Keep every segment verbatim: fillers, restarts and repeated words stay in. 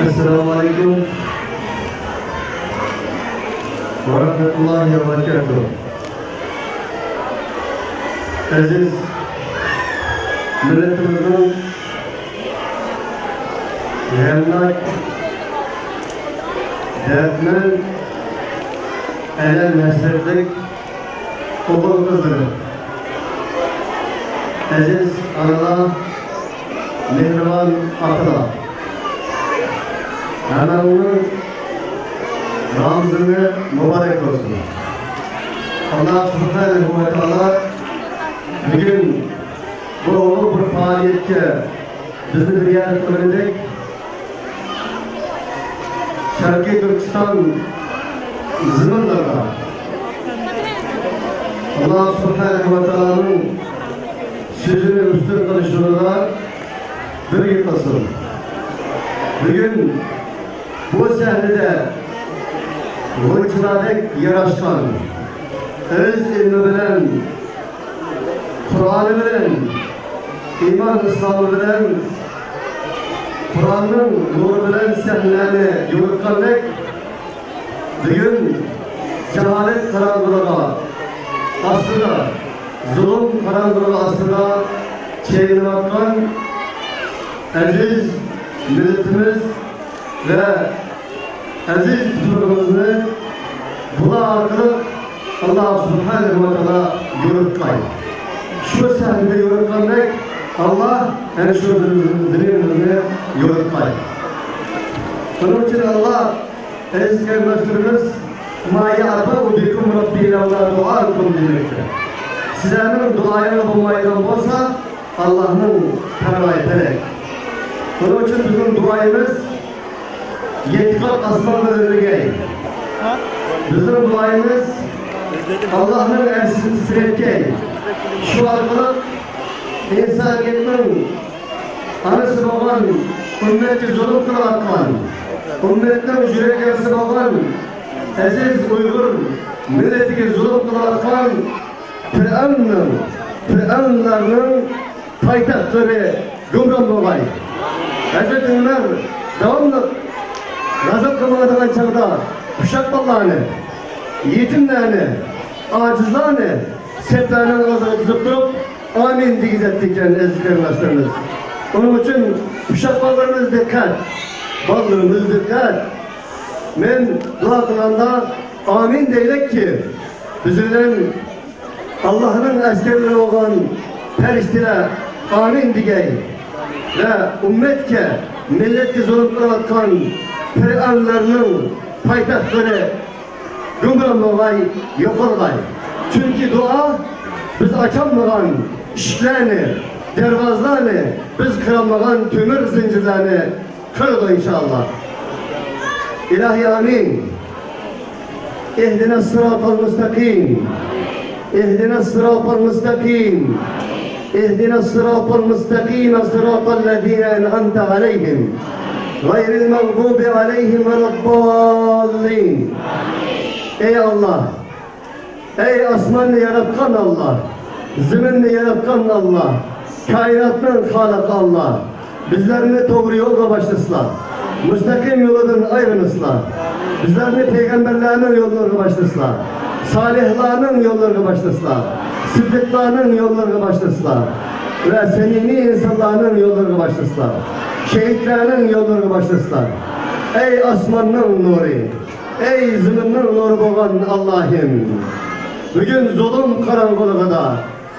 ئەسسالامۇ ئەلەيكۇم ۋە رەھمەتۇللاھى ۋە بەرىكاتۇھ. ئەزىز مىللىتىمىزنىڭ غەمناك، دەردمەن، ئەلەم ھەسرەتلىك ئوغۇل-قىزلىرى، ئەزىز ئانىلار، مېھرىبان ئاتىلار، ھەممىڭلارنىڭ رامىزىنى مۇبارەك بولسۇن. ئاللا سۇبھانەھۇ ۋە تائالا بۈگۈن بۇ ئۇلۇغ بىر پائالىيەتكە بىزنى بىر يەردە قىلغىنىدەك، شەرقىي تۈركىستان زېمىنلىرىدا ئاللا سۇبھانەھۇ ۋە تائالانىڭ سۆزىنى ئۈستۈن قىلىش يولىدا بىرگە قىلسۇن. بۈگۈن بۇ سەھنىدە غۇنچىلاردەك ياراشقان، ئۆز ئىلمى بىلەن، قۇرئانى بىلەن، ئىمان ئىسلامى بىلەن، قۇرئاننىڭ نۇرى بىلەن سەھنىلەرنى يورۇتقاندەك، بۈگۈن جاھالەت قاراڭغۇلۇقى ئاستىدا، زۇلۇم قاراڭغۇلۇقى ئاستىدا چېلىنىۋاتقان ئەزىز مىللىتىمىز ۋە ئەزىز تۇپرىقىمىزنى بۇلار ئارقىلىق ئاللا سۇبھانەھۇ ۋە تائالا يورۇتقاي. شۇ سەھنىدە يورۇتقاندەك، ئاللا ئەنە شۇ زېمىنىمىزنى يورۇتقاي. شۇنىڭ ئۈچۈن ئاللا، ئەزىز قېرىنداشلىرىمىز، ما يعبأ بكم ربي لولا دعاؤكم دېمەكتە. سىلەرنىڭ دۇئايىڭلار بولمايدىغان بولسا، ئاللانىڭ پەرۋايى پەلەك. شۇنىڭ ئۈچۈن بىزنىڭ دۇئايىمىز يەتتە قات ئاسمانغا ئۆرلىگەي. بىزنىڭ دۇئايىمىز ئاللانىڭ ئەرشىنى تىترەتكەي. شۇ ئارقىلىق ئىنسانىيەتنىڭ ئانىسى بولغان، ئۈممەتكە زۇلۇم قىلىۋاتقان، ئۈممەتنىڭ يۈرەك يارىسى بولغان ئەزىز ئۇيغۇر مىللىتىگە زۇلۇم قىلىۋاتقان پىرئەۋننىڭ، پىرئەۋنلارنىڭ پايتەختلىرى گۇمران بولغاي. ھەزرىتى ئۆمەر داۋاملىق غەزەپ قىلمايدىغان چاغدا ئۇششاق بالىلارنى، يېتىملەرنى، ئاجىزلارنى سەپلەرنىڭ ئالدىغا تىزىپ تۇرۇپ، ئامىن دېگۈزەتتىكەن، ئەزىز قېرىنداشلىرىمىز. ئۇنىڭ ئۈچۈن ئۇششاق بالىلىرىمىز دىققەت، بالىلىرىمىز دىققەت. مەن دۇئا قىلغاندا ئامىن دەيلەككى، بىز بىلەن ئاللاھنىڭ ئەسكەرلىرى بولغان پەرىشتىلەر ئامىن دېگەي ۋە ئۈممەتكە، مىللەتكە زۇلۇم قىلىۋاتقان پىرئەۋنلەرنىڭ پايتەختلىرى گۇمران بولغاي، يوقالغاي. چۈنكى دۇئا بىز ئاچالمىغان ئىشىكلەرنى، دەرۋازىلارنى، بىز قىرالمىغان تۆمۈر زىنجىرلارنى قىلىدۇ، ئىنشائاللا. ئىلاھى، ئامىن. اهدنا الصراط المستقيم. اهدنا الصراط المستقيم. اهدنا الصراط المستقيم، صراط الذين أنعمت عليهم، غير المغضوب عليهم ولا الضالين. ئەي ئاللا، ئەي ئاسماننى ياراتقان ئاللا، زېمىننى ياراتقان ئاللا، كائىناتنىڭ خالىقى ئاللا، بىزلەرنى توغرا يولغا باشلىسىلا، مۇستەقىم يولىدىن ئايرىمىسىلا، بىزلەرنى پەيغەمبەرلەرنىڭ يوللىرىغا باشلىسىلا، سالىھلارنىڭ يوللىرىغا باشلىسىلا، سىددىقلارنىڭ يوللىرىغا باشلىسىلا ۋە سەمىمىي ئىنسانلارنىڭ يوللىرىغا باشلىسىلا، شېھىتلەرنىڭ يوللىرىغا باشلىسىلا. ئەي ئاسماننىڭ نۇرى، ئەي زېمىننىڭ نۇرى بولغان ئاللاھىم، بۈگۈن زۇلۇم قاراڭغۇلۇقىدا،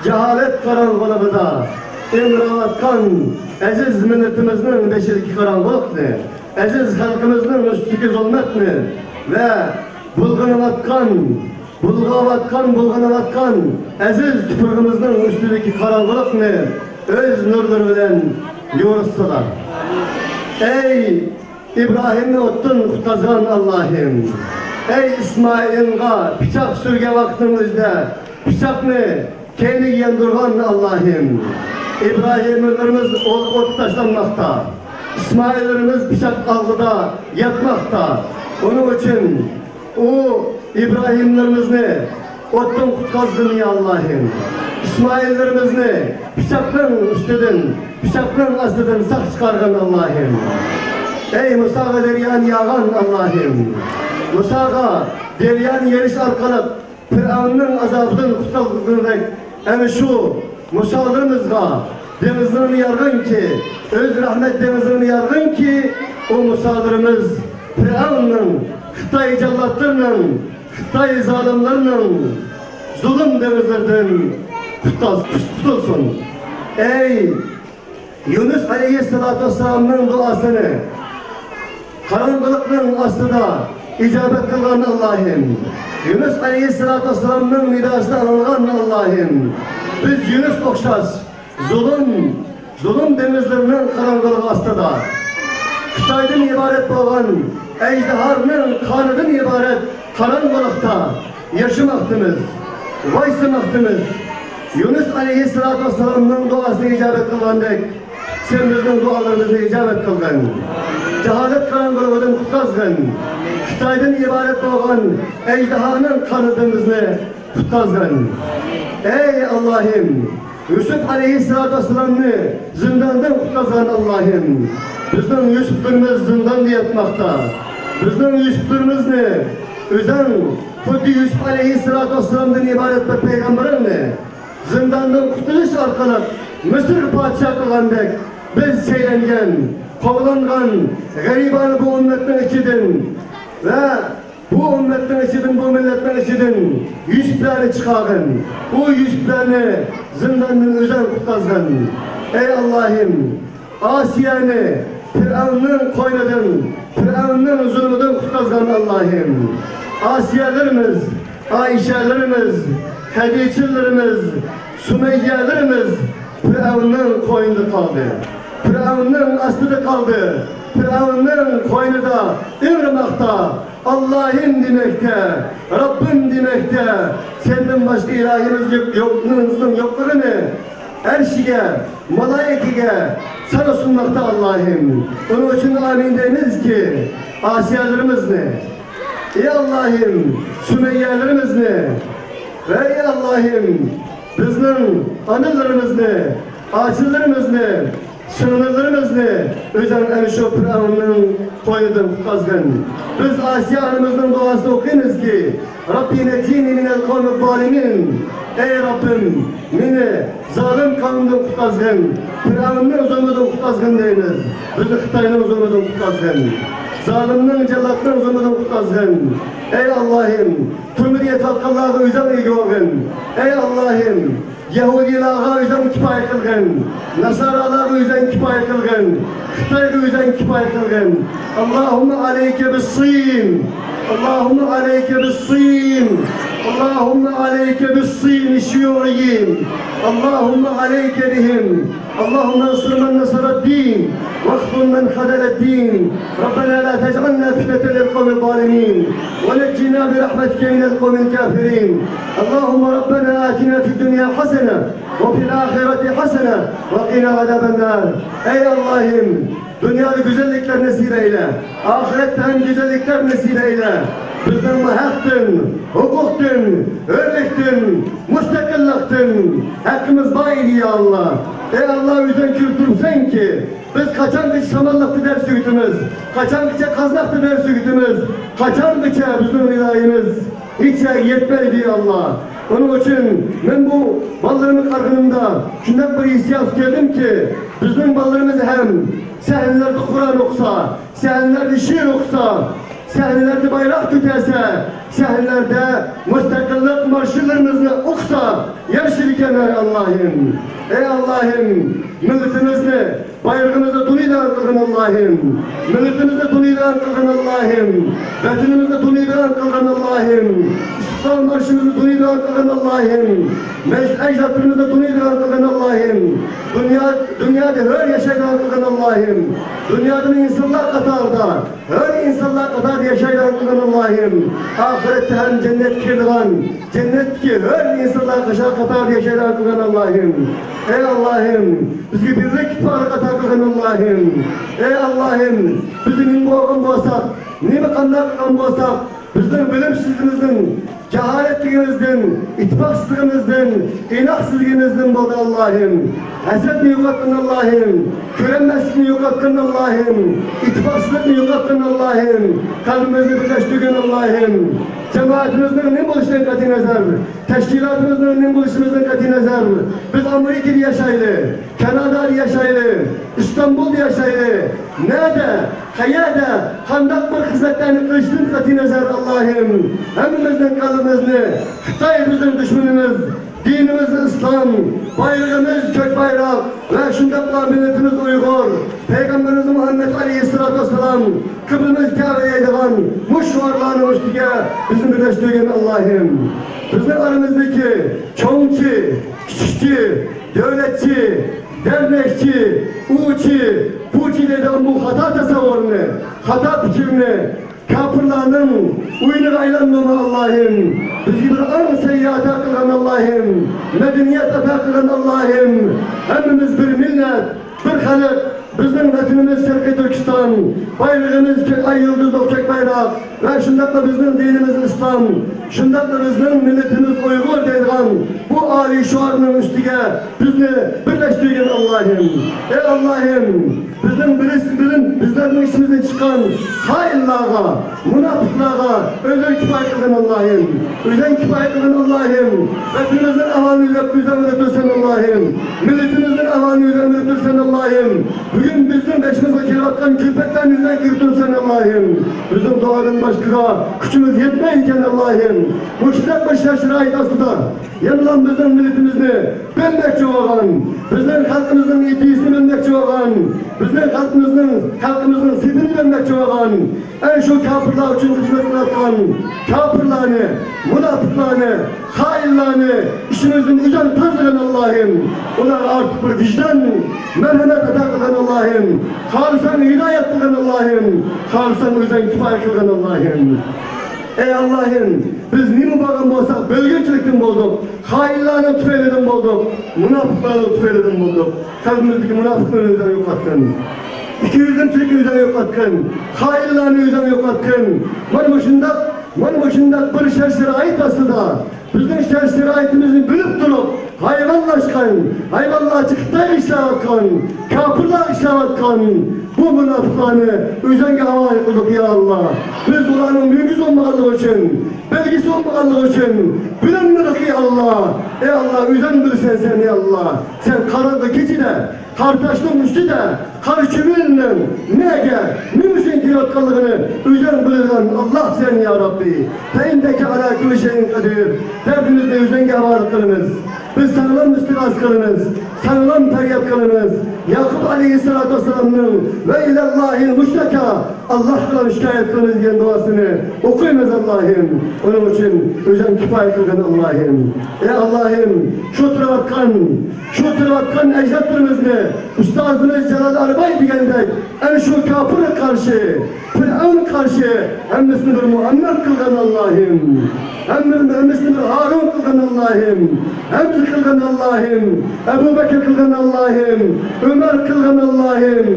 جاھالەت قاراڭغۇلۇقىدا ئىڭراۋاتقان ئەزىز مىللىتىمىزنىڭ بېشىدىكى قاراڭغۇلۇقنى، ئەزىز خەلقىمىزنىڭ ئۈستىدىكى زۇلمەتنى ۋە بۇلغىنىۋاتقان، بۇلغاۋاتقان، بۇلغىنىۋاتقان ئەزىز تۇپرىقىمىزنىڭ ئۈستىدىكى قاراڭغۇلۇقنى ئۆز نۇرلىرى بىلەن يورۇتسىلا. ئەي ئىبراھىمنى ئوتتىن قۇتقازغان ئاللاھىم، ئەي ئىسمائىلغا پىچاق سۈرگەن ۋاقىتنىڭ ئۆزىدە پىچاقنى كەينىگە ياندۇرغان ئاللاھىم، ئىبراھىملىرىمىز ئوت-، ئوتقا تاشلانماقتا، ئىسمائىللىرىمىز پىچاق ئالدىدا ياتماقتا. ئۇنىڭ ئۈچۈن ئۇ ئىبراھىملىرىمىزنى ئوتتىن قۇتقازغىن، يا ئاللاھىم. ئىسمائىللىرىمىزنى پىچاقنىڭ ئۈستىدىن، پىچاقنىڭ ئاستىدىن ساق چىقارغىن، ئاللاھىم. ئەي مۇساغا دەريانى ياغان ئاللاھىم! مۇساغا دەريانى يېرىش ئارقىلىق پىرئەۋننىڭ ئازابىدىن قۇتۇلغۇزغىنىدەك، ئەنە شۇ مۇسالىرىمىزغا دېڭىزلىرىنى يارغىنكى، ئۆز رەھمەت دېڭىزلىرىنى يارغىنكى، ئۇ مۇسالىرىمىز پىرئەۋننىڭ، خىتاي جاللاتلىرىنىڭ، خىتاي زالىملىرىنىڭ زۇلۇم دېڭىزلىرىدىن قۇتۇلسۇن. ئەي يۇنۇس ئەلەيھىسسالاتۇ ۋەسسالامنىڭ دۇئاسىنى قاراڭغۇلۇقنىڭ ئاستىدا ئىجابەت قىلغان ئاللاھىم، يۇنۇس ئەلەيھىسسالاتۇ ۋەسسالامنىڭ نىداسىنى ئاڭلىغان ئاللاھىم، بىز يۇنۇسقا ئوخشاش زۇلۇم، زۇلۇم دېڭىزلىرىنىڭ قاراڭغۇلۇقى ئاستىدا، خىتايدىن ئىبارەت بولغان ئەجدىھانىڭ قانىدىن ئىبارەت قاراڭغۇلۇقتا ياشىماقتىمىز، ۋايسىماقتىمىز. يۇنۇس ئەلەيھىسسالاتۇ ۋەسسالامنىڭ دۇئاسىنى ئىجابەت قىلغاندەك، سەن بىزنىڭ دۇئالىرىمىزنى ئىجابەت قىلغىن. جاھالەت قاراڭغۇلۇقىدىن قۇتقازغىن. خىتايدىن ئىبارەت بولغان ئەجدىھانىڭ قانىدىمىزنى قۇتقازغىن. ئەي ئاللاھىم، يۈسۈپ ئەلەيھىسسالاتۇ ۋەسسالامنى زىنداندىن قۇتقازغان ئاللاھىم، بىزنىڭ يۈسۈپلىرىمىز زىنداندا ياتماقتا. بىزنىڭ يۈسۈپلىرىمىزنى ئۆزەڭ خۇددى يۈسۈپ ئەلەيھىسسالاتۇ ۋەسسالامدىن ئىبارەت بىر پەيغەمبىرىڭنى زىنداندىن قۇتۇلۇش ئارقىلىق مىسىرغا پادىشاھ قىلغاندەك، بىز چەيلەنگەن، قوغلانغان، غەرىبانە بۇ ئۈممەتنىڭ ئىچىدىن ۋە بۇ ئۈممەتنىڭ ئىچىدىن، بۇ مىللەتنىڭ ئىچىدىن يۈسۈپلەرنى چىقارغىن. ئۇ يۈسۈپلەرنى زىنداندىن ئۆزەڭ قۇتقازغىن. ئەي ئاللاھىم، ئاسىيەنى پىرئەۋننىڭ قوينىدىن، پىرئەۋننىڭ زۇلمىدىن قۇتقازغان ئاللاھىم، ئاسىيەلىرىمىز، ئائىشەلىرىمىز، خەدىچىلىرىمىز، سۇمەييەلىرىمىز پىرئەۋننىڭ قوينىدا قالدى. پىرئەۋننىڭ ئاستىدا قالدى. پىرئەۋننىڭ قوينىدا ئىڭرىماقتا. ئاللاھىم دېمەكتە، رەببىم دېمەكتە، سەندىن باشقا ئىلاھىمىز يوق، يوقنىڭ يوقلۇقىنى ئەرشىگە، مالائىكىگە سانا سۇنماقتا ئاللاھىم. ئۇنىڭ ئۈچۈن ئامىن دەيمىزكى، ئاسىيەلىرىمىزنى، ئى ئاللاھىم، سۇمەييەلىرىمىزنى ۋە ئى ئاللاھىم، بىزنىڭ ئانىلىرىمىزنى، ئاچىلىرىمىزنى، سىڭلىلىرىمىزنى ئۆزۈڭ ئەنە شۇ پىرئەۋننىڭ قوينىدىن قۇتقازغىن. بىز ئاسىيە ئانىمىزنىڭ دۇئاسىنى ئوقۇيمىزكى، رەببى نەججىنى مىنەل قەۋمىل زالىمىن. ئەي رەببىم، مېنى زالىم قەۋمدىن قۇتقازغىن، پىرئەۋننىڭ زۇلمىدىن قۇتقازغىن دەيمىز. بىزنى خىتاينىڭ زۇلمىدىن قۇتقازغىن. زالىمنىڭ، جاللاتنىڭ زۇلمىدىن قۇتقازغىن. ئەي ئاللاھىم، تۈرمىدە ياتقانلارغا ئۆزۈڭ ئىگە بولغىن. ئەي ئاللاھىم، يەھۇدىيلارغا ئۆزۈڭ كۇپايە قىلغىن، ناسارالارغا ئۆزۈڭ كۇپايە قىلغىن، خىتايغا ئۆزۈڭ كۇپايە قىلغىن. اللهم عليك بالصين، اللهم عليك بالصين، اللهم عليك بالصين الشيوعيين، اللهم عليك بهم. اللهم انصر من نصر الدين، واخذل من خذل الدين. ربنا لا تجعلنا فتنة للقوم الظالمين، ونجنا برحمتك من القوم الكافرين. اللهم ربنا آتنا في الدنيا حسنة، وفي الآخرة حسنة، وقنا عذاب النار. ئەي ئاللاھىم، دۇنيادا گۈزەللىكلەر نېسىپ ئەيلە، ئاخىرەتتە ھەم گۈزەللىكلەر نېسىپ ئەيلە. بىزنىڭمۇ ھەقتىن، ھوقۇقتىن، ھۆرلۈكتىن، مۇستەقىللىقتىن ھەققىمىز بار ئىدى، يا ئاللا. ئەي ئاللا، ئۆزۈڭ كۈلۈپ تۇرۇپسەنكى، بىز قاچانغىچە سامانلىقتا دەرس ئۆگىتىمىز؟ قاچانغىچە قازناقتا دەرس ئۆگىتىمىز؟ قاچانغىچە بىزنىڭ ئىلاھىمىز ھېچ يەرگە يەتمەيدۇ، يا ئاللا. ئۇنىڭ ئۈچۈن مەن بۇ بالىلىرىمغا قارىغىنىمدا شۇنداق بىر ھېسسىياتقا كەلدىمكى، بىزنىڭ بالىلىرىمىز ھەم سەھنىلەردە قۇرئان ئوقۇسا، سەھنىلەردە شېئىر ئوقۇسا، سەھنىلەردە بايراق كۆتەرسە، سەھنىلەردە مۇستەقىللىق مارشلىرىمىزنى ئوقۇسا يارىشىدىكەن، ئەي ئاللاھىم. ئەي ئاللاھىم، مىللىتىمىزنى، بايرىقىمىزنى تونۇيدىغان قىلغىن ئاللاھىم. مىللىتىمىزنى تونۇيدىغان قىلغىن ئاللاھىم. ۋەتىنىمىزنى تونۇيدىغان قىلغىن ئاللاھىم. ئىستىقلال مارشىمىزنى تونۇيدىغان قىلغىن ئاللاھىم. مەجدىد ئەجدادلىرىمىزنى تونۇيدىغان قىلغىن ئاللاھىم. دۇنيا، دۇنيادا ھۆر ياشايدىغان قىلغىن ئاللاھىم. دۇنيادىمۇ ئىنسانلار قاتارىدا، ھۆر ئىنسانلار قاتارىدا ياشايدىغان قىلغىن ئاللاھىم. ئاخىرەتتە ھەم جەننەتكە كىرىدىغان، جەننەتتىكى ھۆر ئىنسانلار قاتارىدا ياشايدىغان قىلغىن ئاللاھىم. ئەي ئاللاھىم، بىزگە بىرلىك ئىتتىپاقلىق ئاتا قىلغىن ئاللاھىم. ئەي ئاللاھىم، بىز نېمە بولغان بولساق، نېمە قانداق قىلغان بولساق، بىزنىڭ بىلىمسىزلىكىمىزدىن، جاھالەتلىكىمىزدىن، ئىتتىپاقسىزلىقىمىزدىن، ئىناقسىزلىقىمىزدىن بولدى، ئاللا. ئاللاھىم، ھەسەتنى يوقاتقىن ئاللاھىم، كۆرەلمەسلىكنى يوقاتقىن ئاللاھىم، ئىتتىپاقسىزلىقنى يوقاتقىن ئاللاھىم، قەلبىمىزنى بىرلەشتۈرگىن ئاللاھىم، جامائىتىمىزنىڭ نېمە بولۇشىدىن قەتئىينەزەر، تەشكىلاتىمىزنىڭ نېمە بولۇشىمىزدىن قەتئىينەزەر، بىز ئامېرىكىدا ياشايلى، كانادادا ياشايلى، ئىستانبۇلدا ياشايلى، نەدە، قەيەردە، قانداق بىر خىزمەتلەرنى قىلىشتىن قەتئىينەزەر ئاللاھىم، ھەممىمىزنىڭ قەلبىمىزنى، خىتاي بىزنىڭ دۈشمىنىمىز، دىنىمىز ئىسلام، بايرىقىمىز كۆك بايراق ۋە شۇنداقلا مىللىتىمىز ئۇيغۇر، پەيغەمبىرىمىز مۇھەممەد ئەلەيھىسسالاتۇ ۋەسسالام، قىبلىمىز كەبە دەيدىغان مۇشۇ شوئارلارنىڭ ئۈستىگە بىزنى بىرلەشتۈرگىن ئاللاھىم. بىزنىڭ ئارىمىزدىكى چوڭچى، كىچىكچى، دۆلەتچى، دەرنەكچى، ئۇچى، بۇچى دەيدىغان بۇ خاتا تەسەۋۋۇرنى، خاتا پىكىرنى، كاپىرلارنىڭ ئويۇنىغا ئايلاندۇرما ئاللاھىم. بىزگە بىر ئاڭ سەييە ئاتا قىلغىن ئاللاھىم. مەدەنىيەت ئاتا قىلغىن ئاللاھىم. ھەممىمىز بىر مىللەت، بىر خەلق. بىزنىڭ ۋەتىنىمىز شەرقىي تۈركىستان، بايرىقىمىز كۆك ئاي يۇلدۇزلۇق كۆك بايراق ۋە شۇنداقلا بىزنىڭ دىنىمىز ئىسلام، شۇنداقلا بىزنىڭ مىللىتىمىز ئۇيغۇر دەيدىغان بۇ ئالىي شوئارنىڭ ئۈستىگە بىزنى بىرلەشتۈرگىن ئاللاھىم. ئەي ئاللاھىم، بىزنىڭ بىرىز-، بىلىن-، بىزلەرنىڭ ئىچىمىزدىن چىققان خائىنلارغا، مۇناپىقلارغا ئۆزۈڭ كۇپايە قىلغىن ئاللاھىم. ئۆزۈڭ كۇپايە قىلغىن ئاللاھىم. ۋەتىنىمىزنىڭ ئەھۋالىنى ئۆزۈڭ بىلىپ تۇرسەن ئاللاھىم. مىللىتىمىزنىڭ ئەھۋالىنى ئۆزۈڭ بىلىپ تۇرسەن ئاللاھىم. بۈگۈن بىزنىڭ بېشىمىزغا كېلىۋاتقان كۈلپەتلەرنى ئۆزۈڭ كۆرۈپ تۇرسەن ئاللاھىم. بىزنىڭ دۇئادىن باشقىغا كۈچىمىز يەتمەيدىكەن ئاللاھىم. مۇشۇنداق بىر شەرت-شارائىت ئاستىدا يەنىلا بىزنىڭ مىللىتىمىزنى بۆلمەكچى بولغان، بىزنىڭ خەلقىمىزنىڭ ئىدىيىسىنى بۆلمەكچى بولغان، بىزنىڭ خەلقىمىزنىڭ، خەلقىمىزنىڭ سېپىنى بۆلمەكچى بولغان، ئەنە شۇ كاپىرلار ئۈچۈن خىزمەت قىلىۋاتقان كاپىرلارنى، مۇناپىقلارنى، خائىنلارنى ئىچىمىزدىن ئۆزۈڭ تازىلىغىن ئاللاھىم. ئۇلارغا ئارتۇق بىر ۋىجدان، مەرھەمەت ئاتا قىلغىن ئاللاھىم. خالىساڭ ھىدايەت قىلغىن ئاللاھىم. خالىساڭ ئۆزۈڭ كۇپايە قىلغىن ئاللاھىم. ئەي ئاللاھىم، بىز نېمە بولغان بولساق بۆلگۈنچىلىكتىن بولدۇق. خائىنلارنىڭ تۈپەيلىدىن بولدۇق، مۇناپىقلارنىڭ تۈپەيلىدىن بولدۇق. قەلبىمىزدىكى مۇناپىقلىقنى ئۆزۈڭ يوقاتقىن. ئىككىيۈزلۈكلۈكنى ئۆزۈڭ يوقاتقىن. خائىنلارنى ئۆزۈڭ يوقاتقىن. مانا مۇشۇنداق، مانا مۇشۇنداق بىر شەرت-شارائىت ئاستىدا، بىزنىڭ شەرت-شارائىتىمىزنى بىلىپ تۇرۇپ، ھايۋانلاشقان، ھايۋانلارچە خىتايغا ئىشلەۋاتقان، كاپىرلارغا ئىشلەۋاتقان بۇ مۇناپىقلارنى ئۆزۈڭگە ھاۋالە قىلدۇق، يا ئاللا. بىز ئۇلارنىڭ مۈڭگۈزى بولمىغانلىقى ئۈچۈن، بەلگىسى بولمىغانلىقى ئۈچۈن بىلىنمىدۇق، يا ئاللا. ئەي ئاللا، ئۆزۈڭ بىلىسەن سەن، يا ئاللا. سەن قاراڭغۇ كېچىدە، قارا تاشنىڭ ئۈستىدە، قارا چۈمۈلىنىڭ نەگە، نېمە ئۈچۈن كېلىۋاتقانلىقىنى ئۆزۈڭ بىلىدىغان ئاللا سەن، يا رەببى. فإنك على كل شيء قدير. دەردىمىزنى ئۆزۈڭگە ھاۋالە قىلىمىز. بىز ساڭىلا ئىستىغاسە قىلىمىز، ساڭلا پەرياد قىلىمىز. يەقۇب ئەلەيھىسسالاتۇ ۋەسسالامنىڭ ۋە ئىلەللاھىل مۇشتەكا، ئاللاھقىلا شىكايەت قىلىمىز دېگەن دۇئاسىنى ئوقۇيمىز ئاللاھىم. ئۇنىڭ ئۈچۈن ئۆزۈڭ كۇپايە قىلغىن ئاللاھىم. ئەي ئاللاھىم، شۇ تۇرۇۋاتقان، شۇ تۇرۇۋاتقان ئەجدادلىرىمىزنى ئۇستازىمىز جالال ئارباي دېگەندەك، ئەنە شۇ كاپىرغا قارشى، پىرئەۋنگە قارشى ھەممىسىنى بىر مۇھەممەد قىلغىن ئاللاھىم. ھەممە-، ھەممىسىنى بىر ھارۇن قىلغىن ئاللاھىم. ھەمزە قىلغىن ئاللاھىم. ئەبۇ بەكىر قىلغىن ئاللاھىم. ئۆمەر قىلغىن ئاللاھىم.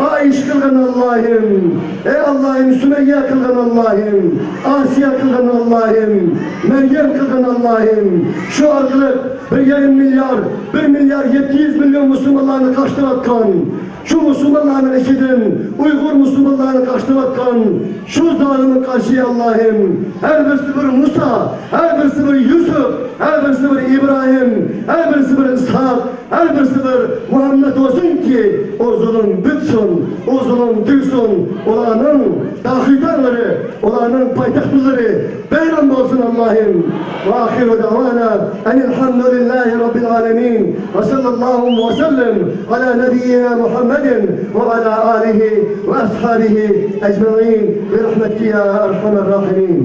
ئائىشە قىلغىن ئاللاھىم. ئەي ئاللاھىم، سۈمەييە قىلغىن ئاللاھىم. ئاسىيە قىلغىن ئاللاھىم. مەريەم قىلغىن ئاللاھىم. شۇ ئارقىلىق بىر يېرىم مىليارد، بىر مىليارد يەتتە يۈز مىليون مۇسۇلمانلارنى قاقشىتىۋاتقان، شۇ مۇسۇلمانلارنىڭ ئىچىدىن ئۇيغۇر مۇسۇلمانلارنى قاقشىتىۋاتقان شۇ زالىمغا قارشى ئاللاھىم، ھەر بىرسى بىر مۇسا، ھەر بىرسى بىر يۈسۈپ، ھەر بىرسى بىر ئىبراھىم، ھەر بىرسى بىر ئىسھاق، ھەر بىرسى بىر مۇھەممەد بولسۇنكى، ئۇ زۇلۇم پۈتسۇن، ئۇ زۇلۇم تۈگىسۇن، ئۇلارنىڭ داخىتانلىرى، ئۇلارنىڭ پايتەختلىرى ۋەيران بولسۇن ئاللاھىم. وآخر دعوانا أن الحمد لله رب العالمين. وصلى الله وسلم على نبينا محمد وعلى آله وأصحابه أجمعين برحمتك يا أرحم الراحمين.